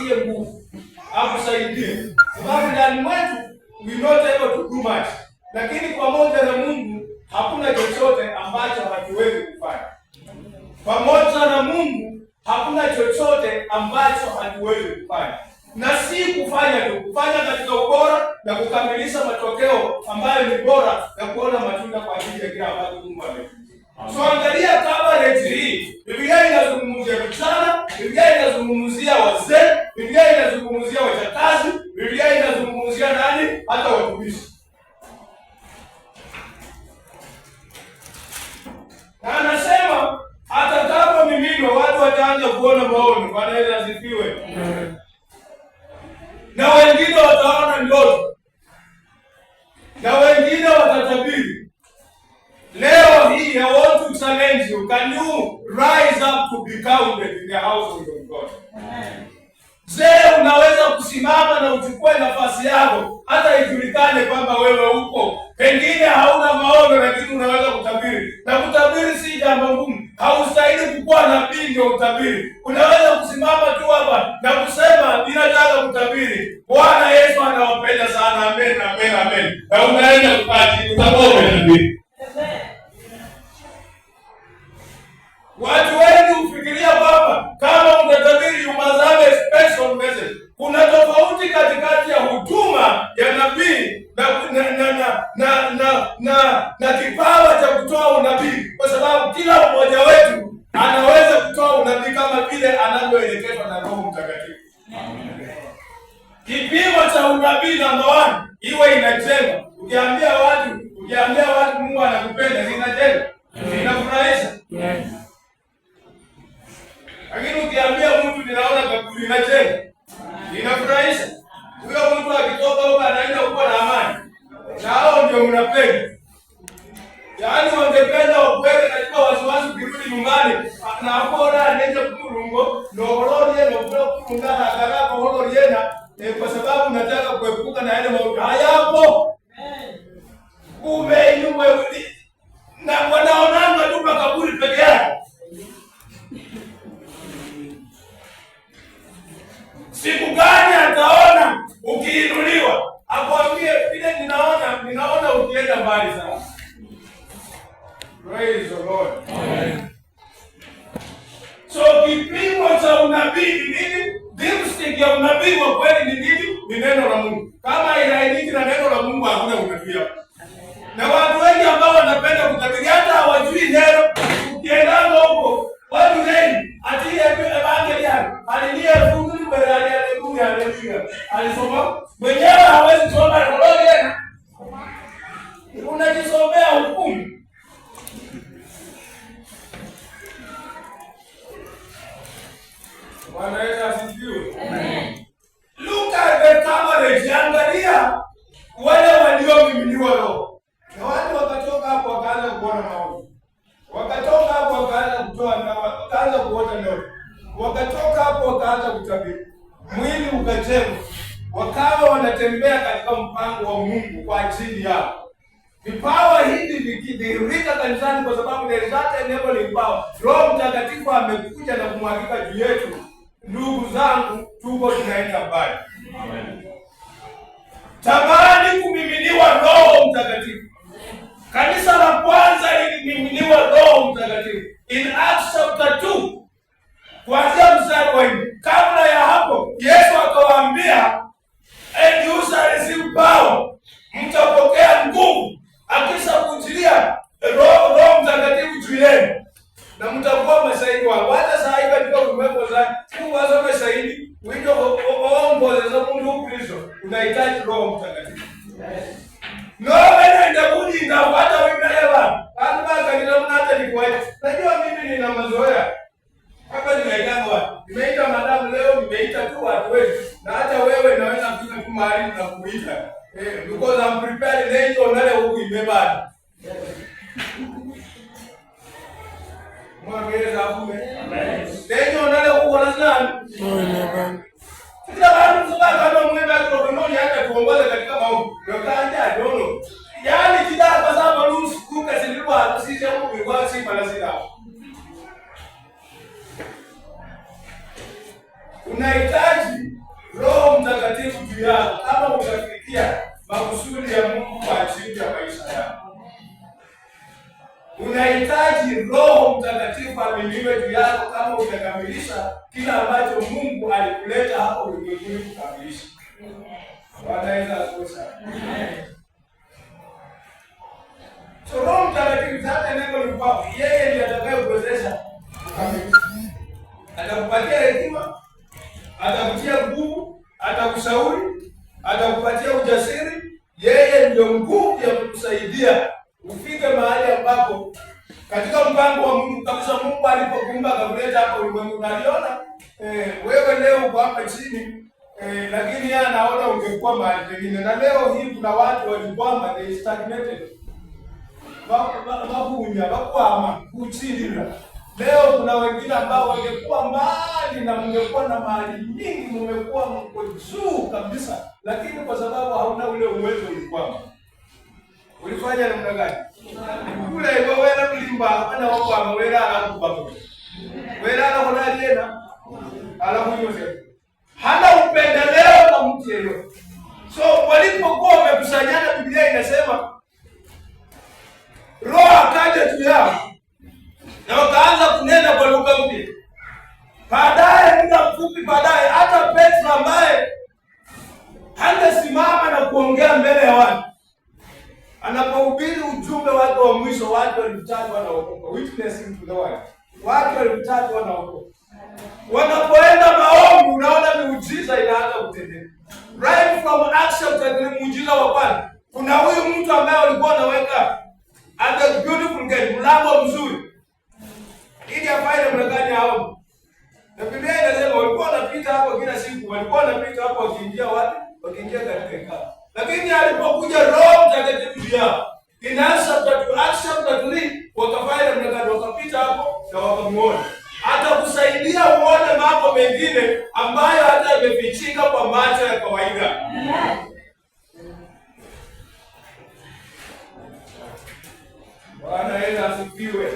akutie nguvu, akusaidie, sababu ndani mwetu we not able to do much, lakini pamoja na Mungu hakuna chochote ambacho hatuwezi kufanya. Pamoja na Mungu hakuna chochote ambacho hatuwezi kufanya, na si kufanya tu, kufanya katika ubora na kukamilisha matokeo ambayo ni bora na kuona matunda kwa ajili ya kile ambacho Mungu ametupatia. So angalia coverage hii. Biblia inazungumzia vijana, Biblia inazungumzia wazee, Biblia inazungumzia wachakazi, Biblia inazungumzia nani? Hata watumishi. Na anasema atakapomiminwa watu wataanza kuona maono. Bwana Yesu asifiwe. Na wengine wataona ndoto, na wengine watatabiri. Leo hii I want to challenge you. Can you rise up to be counted in the household of God? Je, unaweza kusimama na uchukue nafasi yako hata ijulikane kwamba wewe uko? Pengine hauna maono, lakini unaweza kutabiri, na kutabiri si jambo ngumu. Haustahili kukuwa nabii ndio utabiri. Unaweza kusimama tu hapa na kusema ninataka kutabiri, Bwana Yesu anawapenda sana, amen, amen, amen, na unaenda kukaa chini, utakuwa umetabiri. Watu wengi hufikiria kwamba kama utatabiri you must have a special message. Kuna tofauti katikati ya huduma ya nabii na kipawa cha kutoa unabii, kwa sababu kila mmoja wetu anaweza kutoa unabii kama vile anavyoelekezwa na Roho Mtakatifu. Kipimo cha unabii namba one, iwe inajenga. Ukiambia watu Mungu anakupenda, zinajenga, inafurahisha. Yes. Lakini ukiambia mtu ninaona kaburi inajenga, inafurahisha. Huyo mtu akitoka huko anaenda kuwa na amani. Na hao ndio mnapenda. Yaani wangependa wakuweke katika wasiwasi ukirudi nyumbani na akora anenje kumurungo noholorie nokula kurunga hakara koholorie kwa sababu nataka kuepuka na yale mauti hayapo. Kumbe nyumba na wanaonanga tu makaburi peke yake. Siku gani ataona ukiinuliwa? Akwambie vile ninaona ukienda mbali sana. Praise the Lord. Amen. So kipimo cha unabii ni nini? Dipstick ya unabii wa kweli ni nini? Ni neno la Mungu. Kama inainiki na neno la Mungu hakuna unabii hapo. Na watu wengi ambao wanapenda kutabiri hata hawajui neno. Ukiendanga huko watu wengi ati evangelia alilia fungu mbele ya haleluya. Alisoma mwenyewe hawezi kusoma haleluya. Unajisomea hukumu. Bwana Yesu asifiwe. Look at the coverage, angalia wale waliomiminiwa Roho. Na watu wakatoka hapo wakaanza kuona maono. Wakatoka hapo wakaanza kutoa na wakaanza kuota ndoto. Wakatoka hapo wakaanza kutabiri. Mwili ukajengwa. Wakawa wanatembea katika mpango wa Mungu kwa ajili yao. Vipawa hivi vikidhihirika kanisani, kwa sababu there is that enabling power. Roho Mtakatifu amekuja na kumwagika juu yetu. Ndugu zangu, tuko tunaenda mbali. Tamani kumiminiwa Roho Mtakatifu. Kanisa la kwanza lilimiminiwa Roho Mtakatifu in Acts chapter 2 kuanzia mstari wa 4. Kabla ya hapo, Yesu akawaambia, and you shall receive power, mtapokea nguvu akisha kujilia Roho Mtakatifu juu yenu na mtakuwa mashahidi wangu. Hata saa hii katika ulimwengu wa sasa, Mungu asome shahidi, wito oongozeza mundu Kristo, unahitaji Roho Mtakatifu. No wene ndakulinda hata wewe bana. Hata baka nina hata nikuwaje. Najua mimi nina mazoea. Hapa nimeita watu. Nimeita madamu leo, nimeita tu watu wengi. Na hata wewe naweza kufika tu mahali na kuita. Because I'm prepared leo nale huku imebana. Mwangeza afume. Leo nale huku na Amen. Kila bantu kama mwembe akorononi hata tuongoze katika maombi. Ndio dono. Yaani kidaa kwa sababu nusu kuka zilikuwa sisi huku ilikuwa si mara sita. Unahitaji juu yako kama utafikia makusudi ya Mungu kwa ajili ya maisha yako. Unahitaji Roho Mtakatifu amiminiwe juu yako kama utakamilisha kila ambacho Mungu alikuleta hapo ulimwenguni kukamilisha. Bwana Yesu asifiwe sana. So Roho Mtakatifu sasa neno ni kwako, yeye ndiye atakayekuwezesha kukamilisha. Atakupatia hekima, atakutia nguvu, atakushauri, atakupatia ujasiri. Yeye ndio nguvu ya kukusaidia ufike mahali ambapo katika mpango wa Mungu kabisa. Mungu alipokuumba akakuleta hapa ulimwenguni, aliona wewe leo uko hapa chini lakini yeye anaona ungekuwa mahali pengine. Na leo hii kuna watu walikwama, they stagnated, bakunya bakwama kuchilila. Leo kuna wengine ambao wangekuwa mbali na mngekuwa na mali nyingi, mumekuwa mko juu kabisa, lakini kwa sababu hauna ule uwezo ulikwama. Ulifanya namna gani? Kule iwe wera mlimba hapana wakwama wera alakubamu wera alakona aliena alakunyuze hana upendeleo kwa mtu yeyote. So walipokuwa wamekusanyana, Biblia inasema Roho akaja juu yao na wakaanza kunena kwa lugha mpya. Baadaye, muda mfupi baadaye, hata Petro ambaye hangesimama na kuongea mbele ya watu, anapohubiri ujumbe wake wa mwisho, watu 3,000 wanaokoka. Witnessing to the world, watu 3,000 wanaokoka. Wanapoenda maombi, unaona miujiza inaanza kutendeka. Right from Acts chapter 3, muujiza wa kwanza, kuna huyu mtu ambaye walikuwa wanaweka at the Beautiful Gate, mlango mzuri, ili afanye namna gani aombe. Na Biblia inasema walikuwa wanapita hapo kila siku, walikuwa wanapita hapo wakiingia wapi? Wakiingia katika hekalu. Lakini alipokuja Roho Mtakatifu juu yao, in Acts chapter 2, Acts chapter 3, wakafanya namna gani? Wakapita hapo na wakamuona. Atakusaidia uone mambo mengine ambayo hata yamefichika kwa macho ya kawaida. Bwana Yesu asifiwe.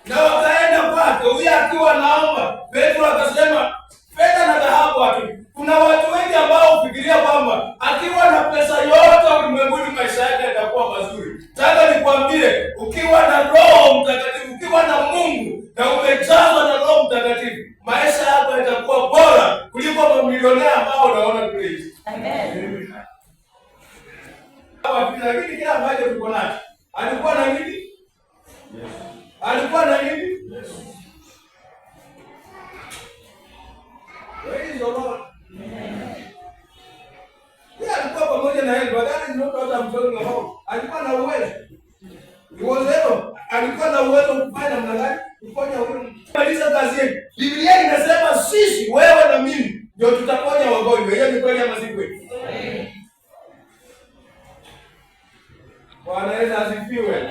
Na wakaenda kwake, huyu akiwa anaomba, Petro akasema fedha na dhahabu hatuna. Kuna watu wengi ambao hufikiria kwamba akiwa na pesa yote ulimwenguni maisha yake yatakuwa mazuri. Nataka nikwambie, ukiwa na Roho Mtakatifu, ukiwa na Mungu na umejazwa na Roho Mtakatifu, maisha yako yatakuwa bora kuliko mamilionea ambao unaona kule hizi. Lakini kila ambacho tuko nacho, alikuwa na nini? Alikuwa na nini? Praise the Lord. Yeye alikuwa pamoja na yeye, but that is not what I'm talking about. Alikuwa na uwezo. He was able. Alikuwa na uwezo kufanya namna gani? Kuponya huyo mtu. Maliza kazi yetu. Biblia inasema sisi, wewe na mimi ndio tutaponya wagonjwa. Hiyo ni kweli ama si kweli? Bwana Yesu asifiwe.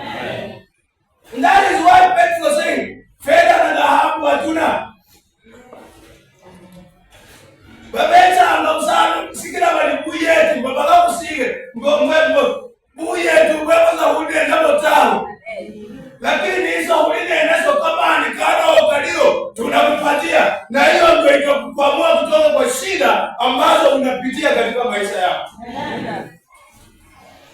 And that is why Petro saying, fedha na dhahabu hatuna. Babetanga usana sikila bali buyetu babaka kusike ngomwembo buyetu bweboza hunena botalo. Lakini hizo hulinenezo kama ni karo kalio tunakupatia, na hiyo ndio itakukwamua kutoka kwa shida ambazo unapitia katika maisha yako.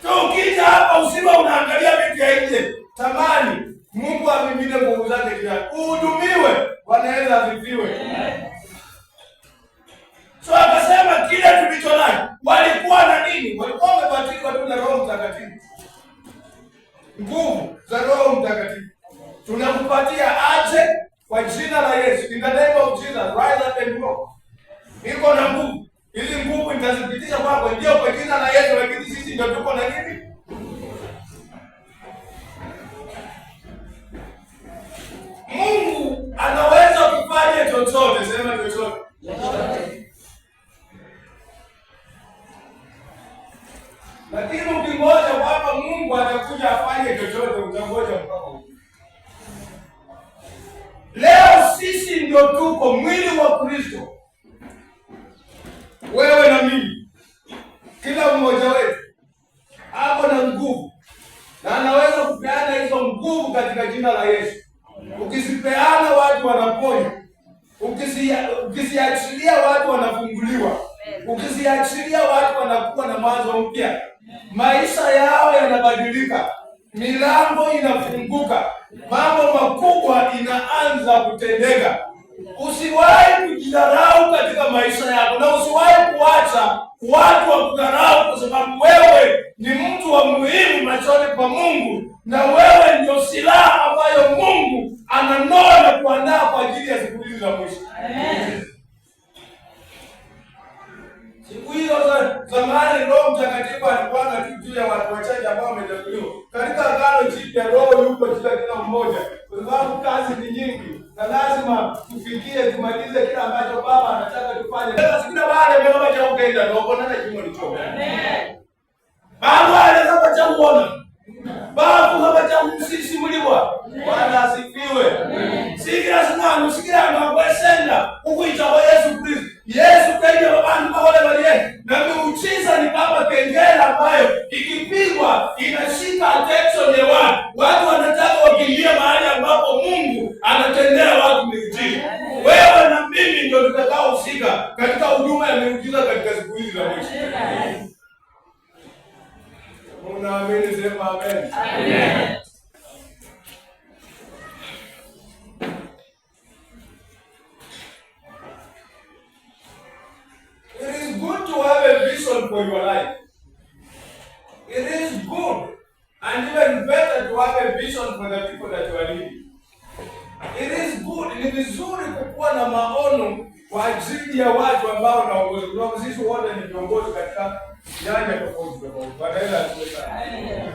So ukija hapa usiwe unaangalia vitu ya nje. Tamani Mungu amimine nguvu zake juu yako. Uhudumiwe. Bwana Yesu asifiwe. So akasema kile tulicho nacho. Walikuwa na nini? Walikuwa wamebatizwa tu na Roho Mtakatifu. Nguvu za Roho Mtakatifu. Tunakupatia aje kwa jina la Yesu. In the name of Jesus, rise up and walk. Niko na nguvu. Hizi nguvu nitazipitisha kwako, ndio kwa jina la Yesu, lakini sisi ndio tuko na nini? Mungu anaweza kufanya chochote, sema chochote. Lakini ukingoja kwamba Mungu atakuja afanye chochote, utangoja mpaka huko. Leo sisi ndio tuko mwili wa Kristo. Wewe na mimi, kila mmoja wetu ako na nguvu na anaweza kupeana hizo nguvu katika jina la Yesu. Ukizipeana watu wanaponya. Ukiziachilia watu wanafunguliwa. Ukiziachilia watu wanakuwa na mwanzo mpya, maisha yao yanabadilika, milango inafunguka, mambo makubwa inaanza kutendeka. Usiwahi kujidharau katika maisha yako na usiwahi kuacha watu wa kudharau, kwa sababu wewe ni mtu wa muhimu machoni pa Mungu, na wewe ndio silaha ambayo Mungu ananoa na kuandaa kwa ajili ya siku hizi za mwisho. Siku hizo za zamani Roho Mtakatifu alikuwa tu juu ya watu wachache ambao wamechaguliwa. Katika Agano Jipya Roho yuko juu ya kila mmoja, kwa sababu kazi ni nyingi na lazima tufikie tumalize kila ambacho Baba anataka tufanye. Sasa kila wale mbele cha ukaenda ndio nana chimo licho. Baba anaweza cha kuona. Bafu kama cha msisimuliwa. Bwana asifiwe. Sikira simwana usikira makwesenda ukuita kwa Yesu Kristo. Yesu kenye abantu bakole balie na miujiza ni kama kengele ambayo ikipigwa inashika attention ya watu. Watu wanataka wakimbie mahali ambapo Mungu anatendea watu miujiza. Wewe na mimi ndio tutakaohusika katika huduma ya miujiza katika siku hizi za mwisho. Unaamini? Sema amen. Amen. It is good to have a vision for your life. It is good and even better to have a vision for the people that you are leading. It is good, ni vizuri kukuwa na maono kwa ajili ya watu ambao unaongoza. Kwa sababu sisi wote ni viongozi katika nyanja tofauti tofauti. Bwana Yesu asifiwe sana.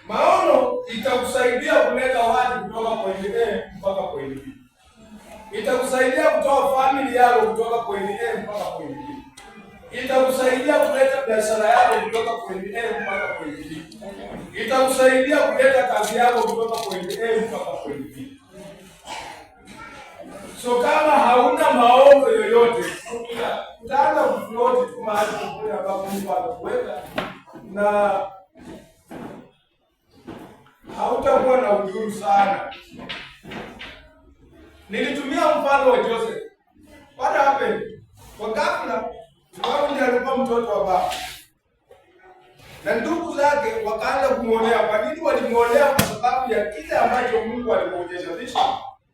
Maono itakusaidia kuleta watu kutoka point A mpaka point B. Itakusaidia kutoa family yako kutoka point A mpaka point B. Itakusaidia kuleta biashara yako kutoka point A mpaka point B. Itakusaidia kuleta kazi yako kutoka point A mpaka point B. So kama hauna maono yoyote, utaanza kufloat tu mahali popote ambapo Mungu amekuweka na hautakuwa na udhuru sana. Nilitumia mfano wa Joseph. What happened? Kwa ghafla, sababu ndiye alikuwa mtoto wa baba na ndugu zake wakaanza kumwonea. Kwa nini walimwonea? Kwa sababu ya kile ambacho Mungu alimuonyesha. Vision.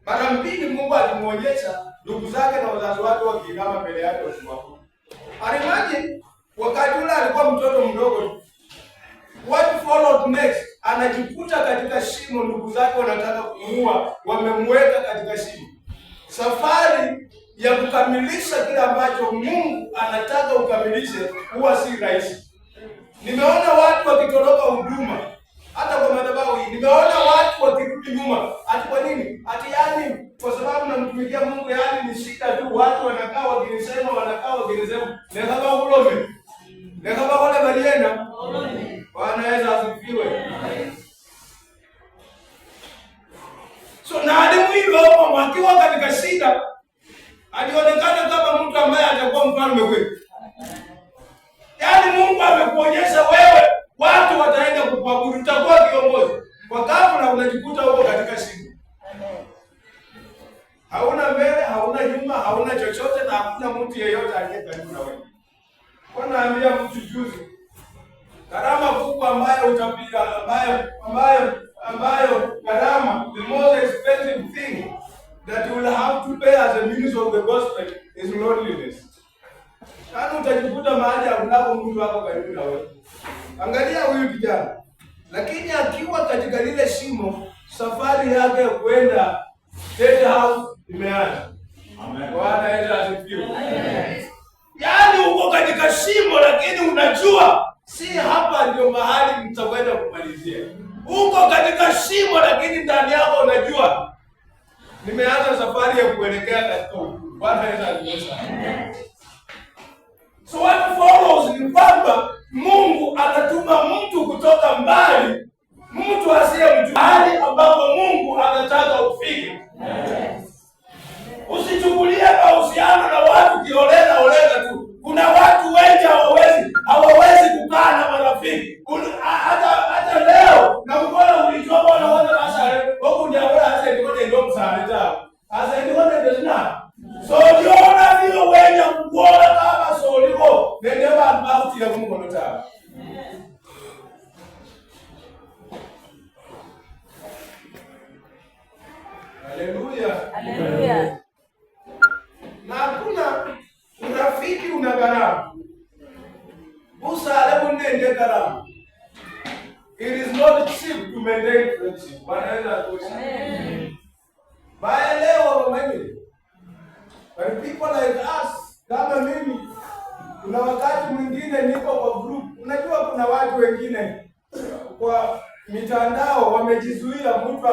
Mara mbili Mungu alimuonyesha ndugu zake na wazazi wake wakiinama mbele yake wakiabudu. Imagine wakati ule alikuwa mtoto mdogo tu. What followed next? Anajikuta katika shimo, ndugu zake wanataka kumuua, wamemweka katika shimo. Safari ya kukamilisha kile ambacho Mungu anataka ukamilishe huwa si rahisi. Nimeona watu wakitoroka huduma hata kwa madhabahu hii, nimeona watu wakirudi nyuma. Ati kwa nini? Ati yani kwa sababu namtumikia Mungu, yani ni shida tu, watu wanakaa wakinisema, wanakaa wakinisema, nekaba ulome nekaba kole baliena. Bwana Yesu asifiwe. So na alimu akiwa katika shida alionekana kama mtu ambaye atakuwa mfalme kweli. Yaani Mungu amekuonyesha wewe watu wataenda kukuabudu, utakuwa kiongozi. Kwa ghafla unajikuta huko katika shimo. Hauna mbele, hauna nyuma, hauna chochote na hakuna mtu yeyote aliye karibu na wewe. Kwa naambia mtu juzi, gharama kubwa ambayo utapiga ambayo gharama, the most expensive thing that you will have to pay as a minister of the gospel is loneliness. Yaani utajikuta mahali hakunapo mtu wako karibu na wewe. Angalia huyu kijana. Lakini akiwa katika lile shimo, safari yake ya kuenda State House imeanza. Amen. Bwana Yesu asifiwe. Yaani uko katika shimo lakini unajua si hapa ndio mahali mtakwenda kumalizia. Uko katika shimo lakini ndani yako unajua nimeanza safari ya kuelekea katika ukuu. Bwana Yesu asifiwe. So what follows ni kwamba Mungu atatuma mtu kutoka mbali, mtu asiyemjua, mahali ambapo Mungu anataka ufike. Usichukulie mahusiano na watu kiholela holela tu. Kuna watu wengi hawawezi kukaa na marafiki. Hata leo na mbona ulichoma na wala basa huku ndio wala hasa Haleluya. Haleluya. Na hakuna urafiki una gharama. Busale bunende gharama. It is not cheap to maintain friendship. Bwana Yesu asifiwe. Amen. Maelewa mama mimi. But people like us, kama mimi, kuna wakati mwingine niko kwa group. Unajua kuna watu wengine kwa mitandao wamejizuia, mtu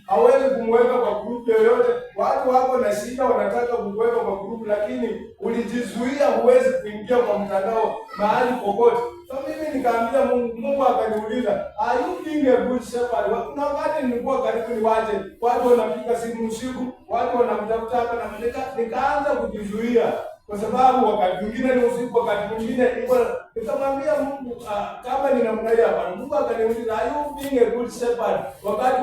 hawezi kumweka kwa group yoyote. Watu wako na shida, wanataka kukuweka kwa group, lakini ulijizuia, huwezi kuingia kwa mtandao mahali popote. So mimi nikaambia Mungu, Mungu akaniuliza, are you being a good shepherd? Kuna wakati nilikuwa karibu niwache, watu wanapiga simu usiku, watu wanamtafuta hapa na nikaanza kujizuia kwa sababu wakati mwingine ni usiku, wakati mwingine nilikuwa nikamwambia Mungu, kama ni namna hiyo hapana. Mungu akaniuliza, are you being a good shepherd? Wakati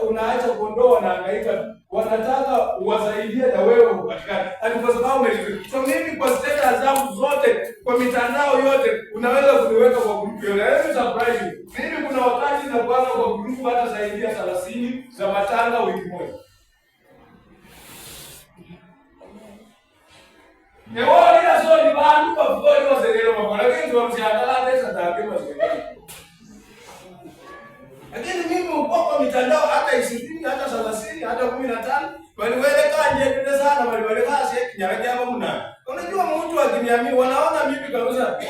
unaacha kondoo wanahangaika, wanataka uwasaidie na wewe upatikane. Ati kwa sababu umejizuia. So mimi kwa status zangu zote, kwa mitandao yote, unaweza kuniweka kwa group yote. Let me surprise you. Mimi kuna wakati nakuanga kwa group hata zaidi ya 30 za matanga wiki moja. Ewolira soli bandu bafukoli waserero makona lakini tuwamsiangala pesa zake maserero. Lakini mimi uko kwa mitandao hata 20 hata 30 hata 15 waliweleka nje tende sana waliweleka se nyaraki hapo mna. Unajua mtu akiniamini wanaona mimi kabisa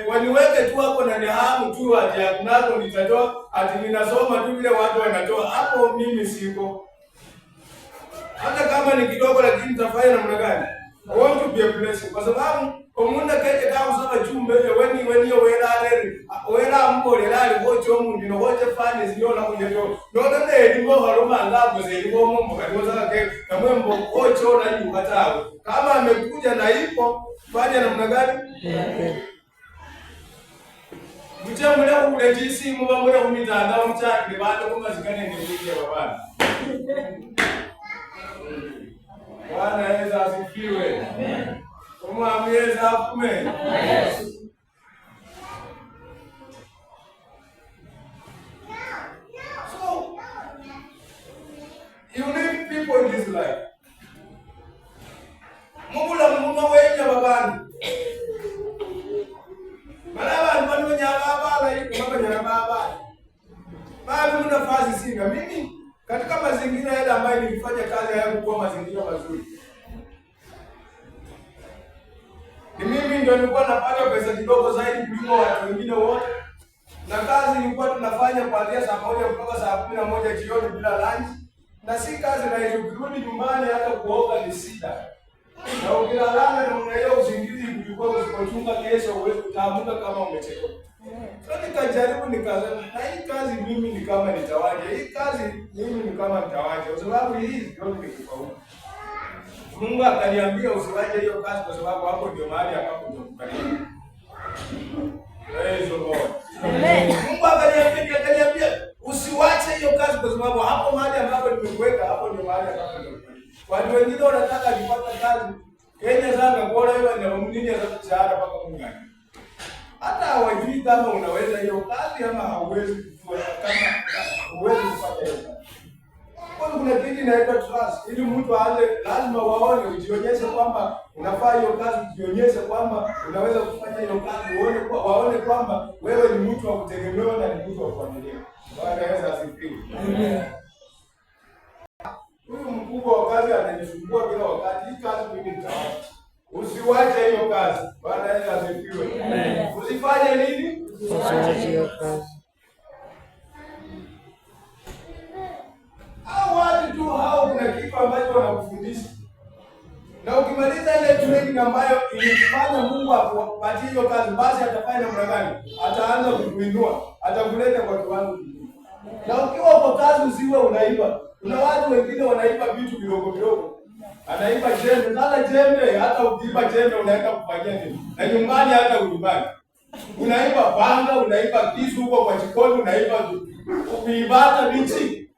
waniweke tu hapo na nihamu tu ati hakunako nitatoa ati ninasoma tu vile watu wanatoa hapo, mimi siko. Hata kama ni kidogo, lakini nitafanya namna gani? I want to be a blessing. Kwa sababu omunda keje kakusaba chumbe weni weni wera reri wera mbolera ali hocho omundu no hoche fani ziyona kujeto no nene elimbo haruma ngabo zelimbo mombo katiwa ke kamwe mbo hocho na yukatawe kama amekuja na ipo fanya namna gani? Muje mule kuletisi muba mule kumitandao mchakire bado kumazikane ndikuije babana. Bwana Yesu asifiwe. Amen. Umwami Yesu afume. Amen. So you need people in this life. Mubula muma wenya babani. Bala abantu banonya babala yuko babanya babala. Babu nafasi singa mimi katika mazingira yale ambayo nilifanya kazi hayakuwa mazingira mazuri. Ni mimi ndio nilikuwa napata pesa kidogo zaidi kuliko watu wengine wote. Na kazi nilikuwa tunafanya kuanzia saa 1 mpaka saa 11 jioni bila lunch. Na si kazi rahisi, ukirudi nyumbani hata kuoga ni shida. Na ukilala na una hiyo usingizi kulikuwa usipochunga kesho huwezi kutaamka kama umechelewa. So nikajaribu nikasema, na hii kazi mimi ni kama nitawaje. Hii kazi mimi ni kama nitawaje. Kwa sababu hii ndio nikifaulu. Mungu akaniambia usiwache hiyo kazi kwa sababu hapo ndio mahali ambapo nitakubariki. Praise the Lord. Amen. Mungu akaniambia usiwache hiyo kazi kwa sababu hapo mahali ambapo nimekuweka hapo ndio mahali ambapo nitakubariki. Watu wengine wanataka kupata kazi Kenya sana kuona hiyo ndio nini ya mshahara mpaka Mungu. Hata hawajui kama unaweza hiyo kazi ama hauwezi kujua kama huwezi kufanya hiyo kazi. Kwa kuna kitu inaitwa trust. Ili mtu aanze lazima waone, ujionyeshe kwamba unafaa hiyo kazi, ujionyeshe kwamba unaweza kufanya hiyo kazi, waone kwamba wewe ni mtu wa kutegemewa na ni mtu wa kuaminiwa. Bwana Yesu asifiwe. Amen. Huyu mkubwa wa kazi ananisumbua kila wakati. Hii kazi mimi nitaacha. Usiwache hiyo kazi. Bwana Yesu asifiwe. Amen. Usifanye nini? Usiwache hiyo kazi. Hao watu tu hao kuna kitu ambacho wanakufundisha. Na ukimaliza ile training ambayo ilifanya Mungu akupatie hiyo kazi, basi atafanya namna gani? Ataanza kukuinua, atakuleta kwa kiwango kingine. Na ukiwa uko kazi usiwe unaiba. Kuna watu wengine wanaiba vitu vidogo vidogo. Anaiba jembe. Sasa jembe, hata ukiiba jembe unaenda kufanyia nini? Na nyumbani hata unyumbani. Unaiba panga, unaiba kisu huko kwa jikoni, unaiba ukiiba hata miti.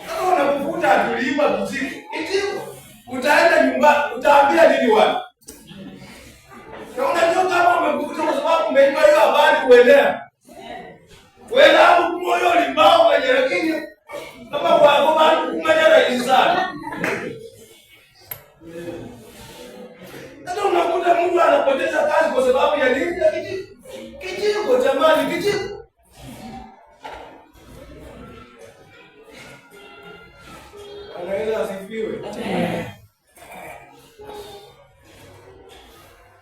Sasa wanakuvuta tuliiba kijiko. Kijiko. Utaenda nyumbani, utaambia nini watu? Na unajua kama wamekuvuta kwa sababu umeiba hiyo habari kuenea. Wela moyo limao mwenye lakini kama kwa bantu kumanya rahisi sana. Hata unakuta mtu anapoteza kazi kwa sababu ya nini? Ya kijiko. Kijiko jamani, kijiko. Anaweza asifiwe.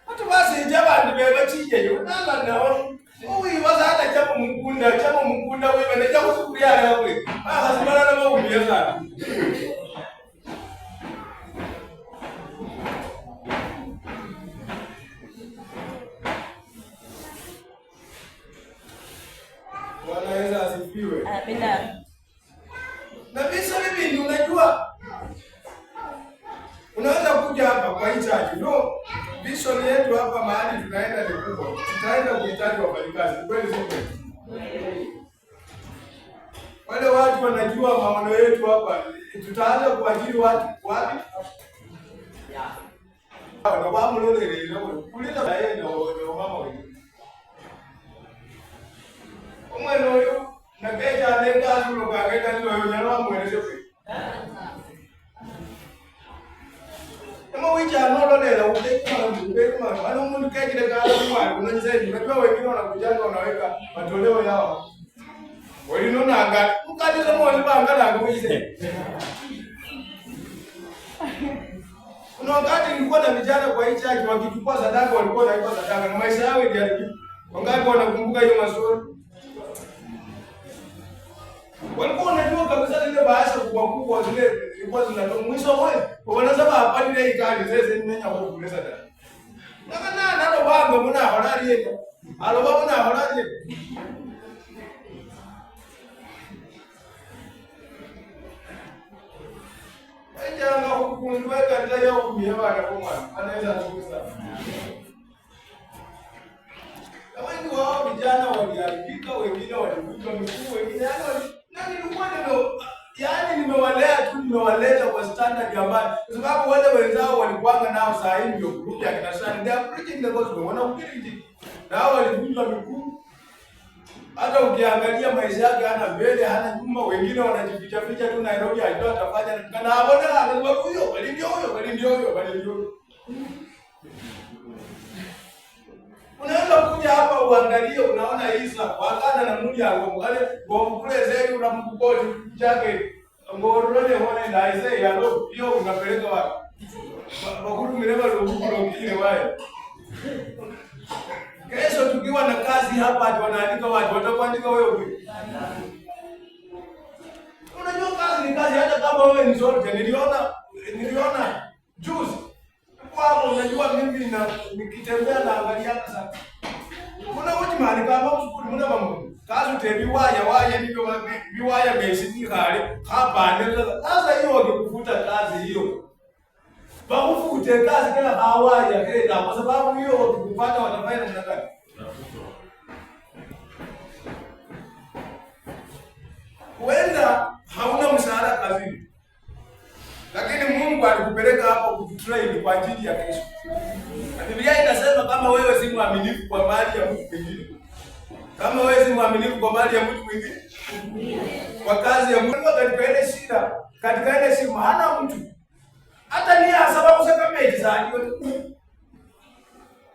Hata basi jaba ndibeba chijeyo nala nawo uwibaza hata chamo mukunda chamo mukunda wiba ne chamo sufuria yawe akasimala na maumia sana. Bwana Yesu asifiwe. Amina. Na visa hivi ndio unajua unaweza kuja hapa kwa hii church. No, vision yetu hapa mahali tunaenda ni kubwa. Tutaenda kuhitaji wafanyikazi. Kweli si kweli? Wale watu wanajua maono yetu hapa. Tutaanza kuajiri watu wapi? Na wamulolele kulinda na yeye na mama wengine. Omwana oyo nakeja anenga asulo kagenda ndio nyalo amweleze kwe. Kama wicha anololela utekuma utekuma wale umuntu kejile kala mwana unanzeni unajua wengine wanakujanga wanaweka matoleo yao. Walinonanga mukati somo libanga langa wize. Kuna wakati nilikuwa na vijana kwa hii church wakichukua sadaka walikuwa wanaipa sadaka na maisha yao iliharibika. Wangapi wanakumbuka hiyo maswali? Walikuwa wanajua kabisa zile bahasha kubwa kubwa zile zilikuwa zinatoa mwisho wewe. Wanasema hapa ni ikali sasa nimenya kwa kuleza dada. Naka na nalo bango muna holali yetu. Aloba muna holali yetu. Ejanga kukundweka ndaya kumia bana kwa mwana. Anaweza kugusa. Na wengi wao vijana waliharibika, wengine walivunjwa miguu, wengine yani na nilikuwa ndio yani nimewalea tu, nimewaleta kwa standard ambayo kwa sababu wale wenzao walikuanga nao saa hii ndio group ya kina Shani, they are preaching the gospel, wanahubiri injili. Na hao walivunjwa miguu. Hata ukiangalia maisha yake hana mbele, hana nyuma, wengine wanajificha ficha tu Nairobi, alijua atafanya nini. Na abona anasema huyo, bali ndio huyo, bali ndio huyo, bali ndio huyo. Unaweza kuja hapa uangalie, unaona Isa wakana na muli yango mukale ngomkulezeni unamkukoti chake ngorone hone na Isa yalo hiyo unapeleka wapi? Bakurumire balungulongile wae. Kesho tukiwa na kazi hapa ati wanaandika watu watakuandika wewe kweli? Unajua kazi ni kazi hata kama wewe ni soldier. Niliona juzi kwao, unajua mimi na nikitembea naangalia sana. Kuna uti mahali kama msukuli muna mamu. Kazi utebi waya waya ndivyo biwaya besi ni hapa ndio sasa hiyo wakikufuta kazi hiyo. Bakufute kazi kila hawaya kila kwa sababu hiyo wakikupata watafanya namna gani? Huenda hauna mshahara kazini. Lakini Mungu alikupeleka hapo kukutrain kwa ajili ya kesho. Na Biblia inasema kama wewe si mwaminifu kwa mali ya mtu mwingine. Kama wewe si mwaminifu kwa mali ya mtu mwingine, kwa kazi ya Mungu katika ile shida, katika ile shimo hana mtu. Hata ni sababu sema meji za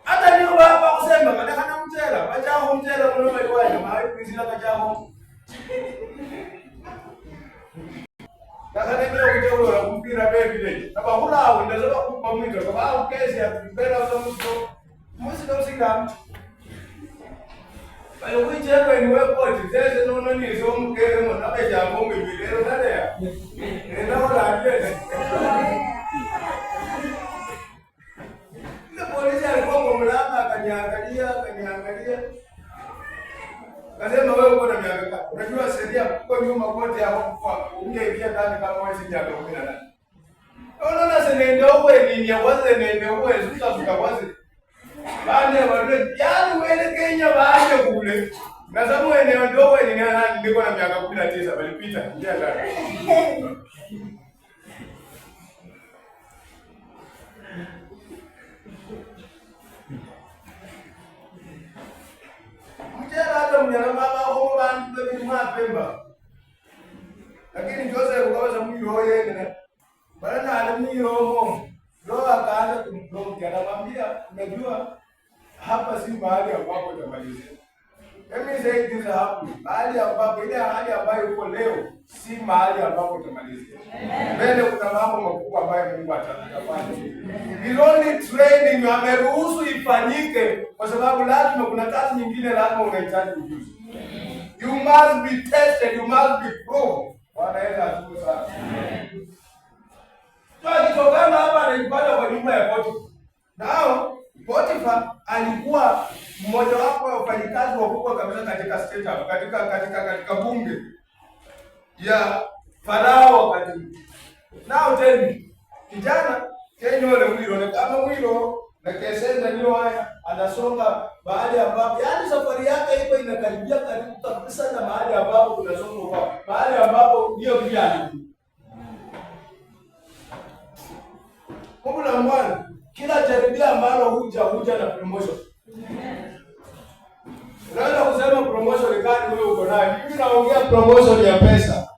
Hata ni baba kusema kada kana mtela, bajaho mtela muno bali mai kuizila kajaho. Sasa ndio kuja kumpira baby lady. Kaba hula unaweza kupa mwito kaba ukezi ya kumpira uzo musi ndo singa. Bayo kuichekwe ni wepo tizeze nono ni zo mkere mo nabe jambo mbilero nade. Nenda wala ndiye. Ile polisi alikuwa kwa mlango akaniangalia, akaniangalia. Kasema wewe uko na miaka ngapi? Unajua sheria kwa nyuma kote hapo kwa ungeingia ndani kama wewe si miaka 18. Unaona sasa ndio wewe ni ya waze ndio wewe zuka zuka waze. Bane wale yani wewe Kenya baje kule. Na sababu wewe ndio wewe ni nani niko na miaka 19 balipita ingia ndani. Mjera hata mnyama baba ho bantu Bintu mapemba. Lakini Joseph ukaweza mwili yeye bana alimwiromo Roho akaanza kumprompt, anamwambia unajua, hapa si mahali ambapo utamalizia. Let me say this hapo, mahali ambapo ile hali ambayo uko leo si mahali ambapo utamalizia. Mbele kuna mambo makubwa ambayo Mungu atafanya. He's only training you, ameruhusu ifanyike kwa sababu lazima kuna kazi nyingine lazima unahitaji ujuzi. You must be tested, you must be proved. Bwana Yesu asifiwe sana. So akitokana hapa anaipata kwa nyumba ya Potifa. Nao Potifa alikuwa mmoja wapo wa wafanyikazi wakubwa kabisa katika state house, katika bunge ya Farao wakati huo. Now tell me, kijana kenyole mwilo na kama mwilo na kesenda niyo haya anasonga mahali ambapo yaani safari yake iko inakaribia karibu kabisa na mahali ambapo kunasonga kwa mahali ambapo ndio pia alikuwa. Mungu la mwana, kila jaribio ambalo huja na promotion. Unaweza kusema promotion gani wewe uko nayo? Mimi naongea promotion ya pesa.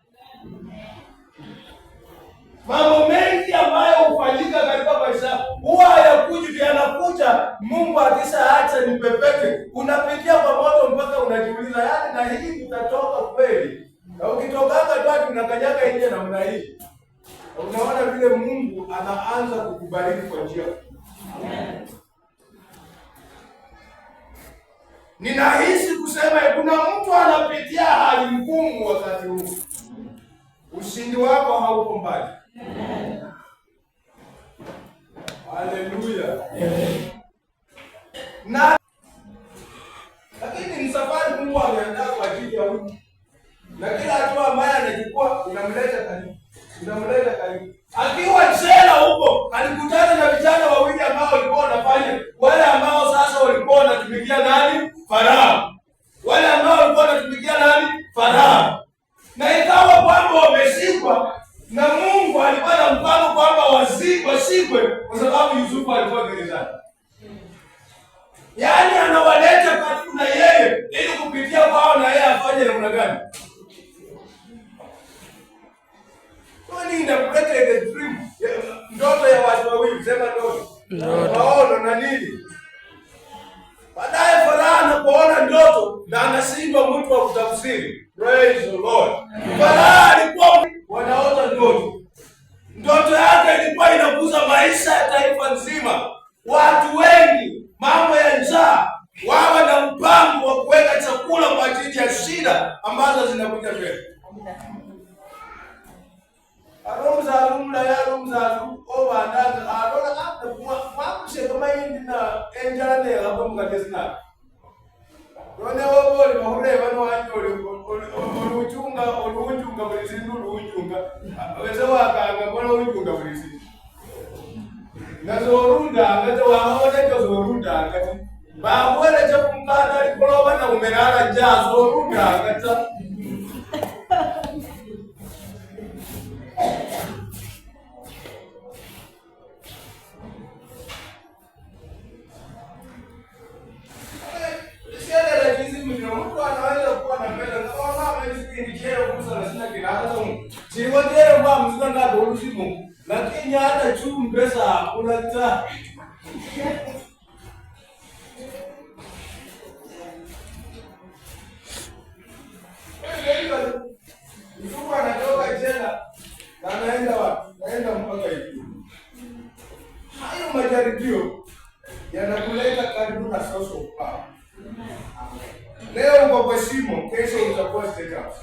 Mambo mengi ambayo hufanyika katika maisha huwa hayakuji, yanakuja Mungu akishaacha nipepeke. Unapitia kwa moto mpaka unajiuliza, yaani na hii utatoka kweli? Na ukitokanga tu ati unakanyaga nje namna hii. Unaona vile Mungu anaanza kukubariki kwa njia. Ninahisi kusema kuna mtu anapitia hali ngumu wakati huu. Ushindi wako hauko mbali. Haleluya. Na lakini ni safari Mungu ameandaa kwa ajili ya huyu. Na kila hatua ambaye anachukua inamleta karibu. Inamleta karibu. Akiwa jela huko alikutana na vijana wawili ambao walikuwa wanafanya wale ambao sasa walikuwa wanatumikia nani? Farao. Wale ambao walikuwa wanatumikia nani? Farao. Na ikawa kwamba wameshikwa na Mungu alikuwa na mpango kwamba washikwe kwa sababu Yusufu alikuwa gerezani. Yaani anawaleta karibu na yeye ili kupitia kwao na yeye afanye namna gani? Kwani interpreted the dream, ndoto ya watu wawili, sema ndoto. Maono na nini? Baadaye Farao anapoona ndoto na anashindwa mtu wa kutafsiri. Praise the Lord. Farao alikuwa wanaota ndoto. Ndoto yake ilikuwa inagusa maisha ya taifa nzima. Watu wengi, mambo ya njaa, wawe na mpango wa kuweka chakula kwa ajili ya shida ambazo zinakuja mbele. Aromzalu mlaya aromzalu obandanga alola ata mwakushe kama yindi na enjala ne hapo mukatesina. None woboli bahureba no wanyo oluchunga oluchunga buli sindu oluchunga. Wese wakanga mbona oluchunga buli sindu. Nazorunda ngati waona chozorunda ngati. Bakwele chokumkana likoloba na umerara njaa zorunda ngati. Lakini hata chumbe pesa hakuna ta. Mtu anatoka jela na anaenda wapi? Anaenda mpaka ikulu. Hayo majaribio yanakuleta karibu na source of power. Leo uko kwa shimo, kesho utakuwa state house.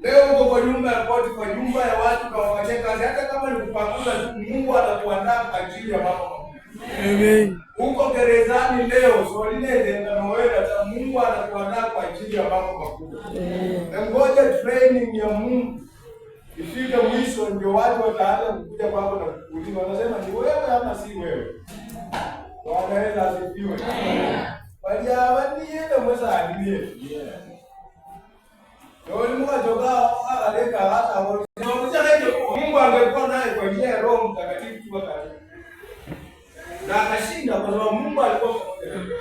Leo uko kwa nyumba ya Potifa, nyumba ya watu kawafanyia kazi, hata kama ni kupanguza tu, Mungu atakuandaa kwa ajili ya mambo makubwa. Amen. Uko gerezani leo, soline na wewe hata Mungu atakuandaa kwa ajili ya mambo makubwa. Na ngoja training ya Mungu ifike mwisho, ndio watu wataanza kukuja kwako na kukuuliza, wanasema ni wewe ama si wewe? Bwana Yesu asifiwe. Waliawaniye mwesa adilie. Mungu angekuwa naye kwa njia ya Roho Mtakatifu tu karibu. Na akashinda kwa sababu Mungu alikuwa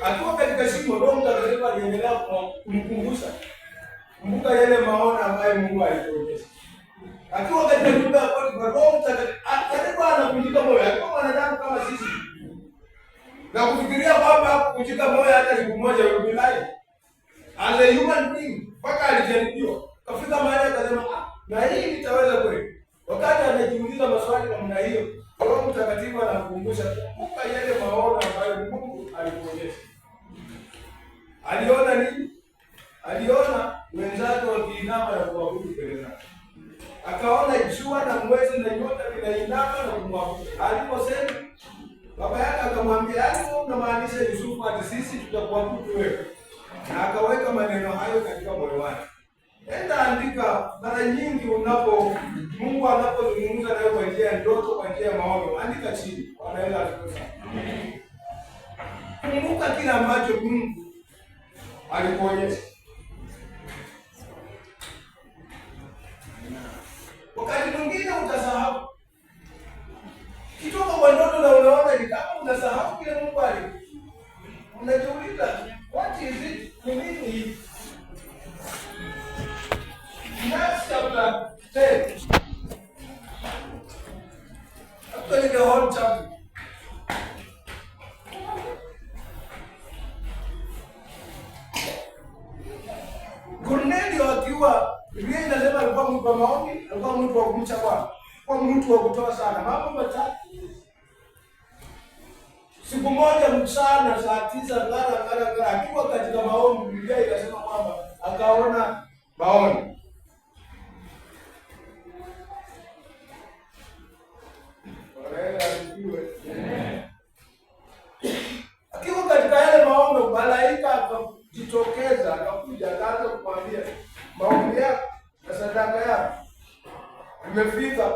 akiwa katika shimo, Roho Mtakatifu aliendelea kumkumbusha. Kumbuka yale maono ambayo Mungu alikuonyesha. Akiwa katika nyumba ya Potifa, Roho Mtakatifu karibu anavunjika moyo, akiwa mwanadamu kama sisi. Na kufikiria kwamba hakuvunjika moyo hata siku moja, will be lying. As a human being, mpaka alijaribiwa. Kafika mahali akasema, "Ah, na hii nitaweza kweli?" Wakati anajiuliza maswali namna hiyo, Roho Mtakatifu anamkumbusha, kumbuka yale maono ambayo Mungu alikuonyesha. Aliona nini? Aliona wenzake wakiinama na kuabudu mbele zake. Akaona jua na mwezi na nyota vinainama na kumwabudu. Aliposema, baba yake akamwambia, "Yaani wewe unamaanisha Yusufu ati sisi tutakuabudu wewe?" Na akaweka maneno hayo katika moyo wake. Enda andika. Mara nyingi unapo Mungu anapozungumza nawe kwa njia ya ndoto, kwa njia ya maono, andika chini. Bwana Yesu asifiwe sana. Kumbuka kile ambacho Mungu alikuonyesha. Wakati mwingine utasahau kitoka kwa ndoto na unaona ni kama unasahau kile Mungu ali. Unajiuliza, what is it? Ni nini hii? Acts chapter 10. Actually, the whole chapter. Cornelio akiwa, Biblia inasema alikuwa mtu wa maombi, alikuwa mtu wa kumcha Bwana, alikuwa mtu wa kutoa sana. Mambo matatu. Siku moja mchana saa 9 ngara ngara ngara, akiwa katika maombi, Biblia inasema kwamba akaona maono. Bwana Yesu asifiwe. Akiwa katika yale maono, malaika akajitokeza, akakuja, akaanza kumwambia, maombi yako na sadaka yako imefika